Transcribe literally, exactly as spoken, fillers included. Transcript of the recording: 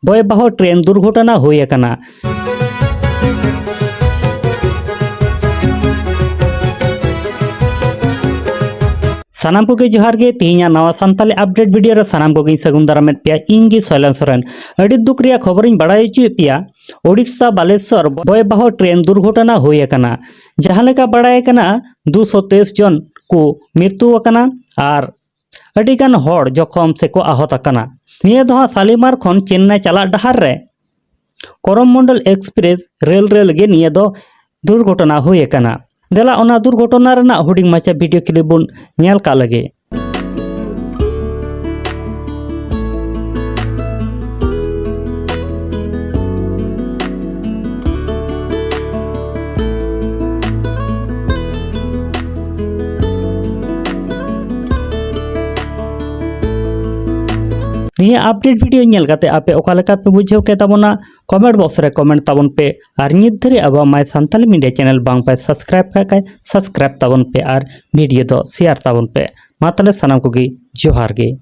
ᱵᱷᱚᱭᱟᱵᱚᱦᱚ train ᱫᱩᱨᱜᱷᱚᱴᱚᱱᱟ ᱦᱩᱭ ᱟᱠᱟᱱᱟ᱾ ᱥᱟᱱᱟᱢ ᱠᱚᱜᱮ ᱡᱚᱦᱟᱨ ᱜᱮ᱾ ᱛᱮᱦᱮᱧᱟᱜ ᱱᱟᱣᱟ ᱥᱟᱱᱛᱟᱞᱤ ᱟᱯᱰᱮᱴ ᱵᱷᱤᱰᱤᱭᱳ ᱨᱮ ᱥᱟᱱᱟᱢ ᱠᱚᱜᱮᱧ ᱥᱟᱹᱜᱩᱱ ᱫᱟᱨᱟᱢᱮᱫ ᱯᱮᱭᱟ᱾ ᱤᱧ ᱜᱮ ᱥᱚᱭᱞᱟᱱ ᱥᱚᱨᱮᱱ᱾ ᱟᱹᱰᱤ ᱫᱩᱠ ᱨᱮᱭᱟᱜ ᱠᱷᱚᱵᱚᱨᱤᱧ ᱵᱟᱲᱟᱭ ᱦᱚᱪᱚᱭᱮᱫ ᱯᱮᱭᱟ, ᱳᱰᱤᱥᱟ ᱵᱟᱞᱮᱥᱚᱨ ᱵᱷᱚᱭᱟᱵᱚᱦᱚ ᱴᱨᱮᱱ ᱫᱩᱨᱜᱷᱚᱴᱚᱱᱟ ᱦᱩᱭ ᱟᱠᱟᱱᱟ᱾ ᱡᱟᱦᱟᱸ ᱞᱮᱠᱟ ᱵᱟᱲᱟᱭ ᱟᱠᱟᱱᱟ, ᱫᱩᱥᱚ ᱛᱮᱭᱤᱥ ᱡᱚᱱ ᱠᱚ ᱢᱨᱤᱛᱩ ᱟᱠᱟᱱᱟ ᱟᱨ ᱟᱹᱰᱤ ᱜᱟᱱ ᱦᱚᱲ ᱡᱚᱠᱷᱚᱢ ᱥᱮᱠᱚ ᱟᱦᱚᱛ ᱟᱠᱟᱱᱟ᱾ ᱱᱤᱭᱟᱹ ᱫᱚ ᱦᱟᱸᱜ ᱥᱟᱞᱤᱢᱟᱨ ᱠᱷᱚᱱ ᱪᱮᱱᱱᱟᱭ ᱪᱟᱞᱟᱜ ᱰᱟᱦᱟᱨ ᱨᱮ ᱠᱚᱨᱚᱢ ᱢᱚᱱᱰᱚᱞ ᱮᱠᱥᱯᱨᱮᱥ ᱨᱮᱞ ᱨᱮ ᱞᱟᱹᱜᱤᱫ ᱱᱤᱭᱟᱹ ᱫᱚ ᱫᱩᱨᱜᱷᱚᱴᱚᱱᱟ ᱦᱩᱭ ᱟᱠᱟᱱᱟ᱾ ᱫᱮᱞᱟ ᱚᱱᱟ ᱫᱩᱨᱜᱷᱚᱴᱚᱱᱟ ᱨᱮᱱᱟᱜ ᱦᱩᱰᱤᱧ ᱢᱟᱪᱷᱟ ᱵᱷᱤᱰᱤᱭᱳ ᱠᱞᱤᱯ ᱵᱚᱱ ᱧᱮᱞ ᱠᱟᱜ ᱞᱮᱜᱮ᱾ ᱱᱤᱭᱟᱹ ᱟᱯᱰᱮᱴ ᱵᱷᱤᱰᱤᱭᱳ ᱧᱮᱞ ᱠᱟᱛᱮ ᱟᱯᱮ ᱚᱠᱟ ᱞᱮᱠᱟ ᱯᱮ ᱵᱩᱡᱷᱟᱹᱣ ᱠᱮᱫ ᱛᱟᱵᱚᱱᱟ, ᱠᱚᱢᱮᱱᱴ ᱵᱚᱠᱥ ᱨᱮ ᱠᱚᱢᱮᱱᱴ ᱛᱟᱵᱚᱱ ᱯᱮ᱾ ᱟᱨ ᱱᱤᱛ ᱫᱷᱟᱹᱨᱤᱡ ᱟᱵᱚᱣᱟᱜ ᱢᱟᱭ ᱥᱟᱱᱛᱟᱞᱤ ᱢᱤᱰᱤᱭᱟ ᱪᱮᱱᱮᱞ ᱵᱟᱝ ᱯᱮ ᱥᱟᱵᱥᱠᱨᱟᱭᱤᱵ ᱠᱟᱜ ᱠᱷᱟᱡ, ᱥᱟᱵᱥᱠᱨᱟᱭᱤᱵ ᱛᱟᱵᱚᱱ ᱯᱮ ᱟᱨ ᱵᱷᱤᱰᱤᱭᱳ ᱫᱚ ᱥᱮᱭᱟᱨ ᱛᱟᱵᱚᱱ ᱯᱮ᱾ ᱢᱟ ᱛᱟᱦᱞᱮ ᱥᱟᱱᱟᱢ ᱠᱚᱜᱮ ᱡᱚᱦᱟᱨ ᱜᱮ᱾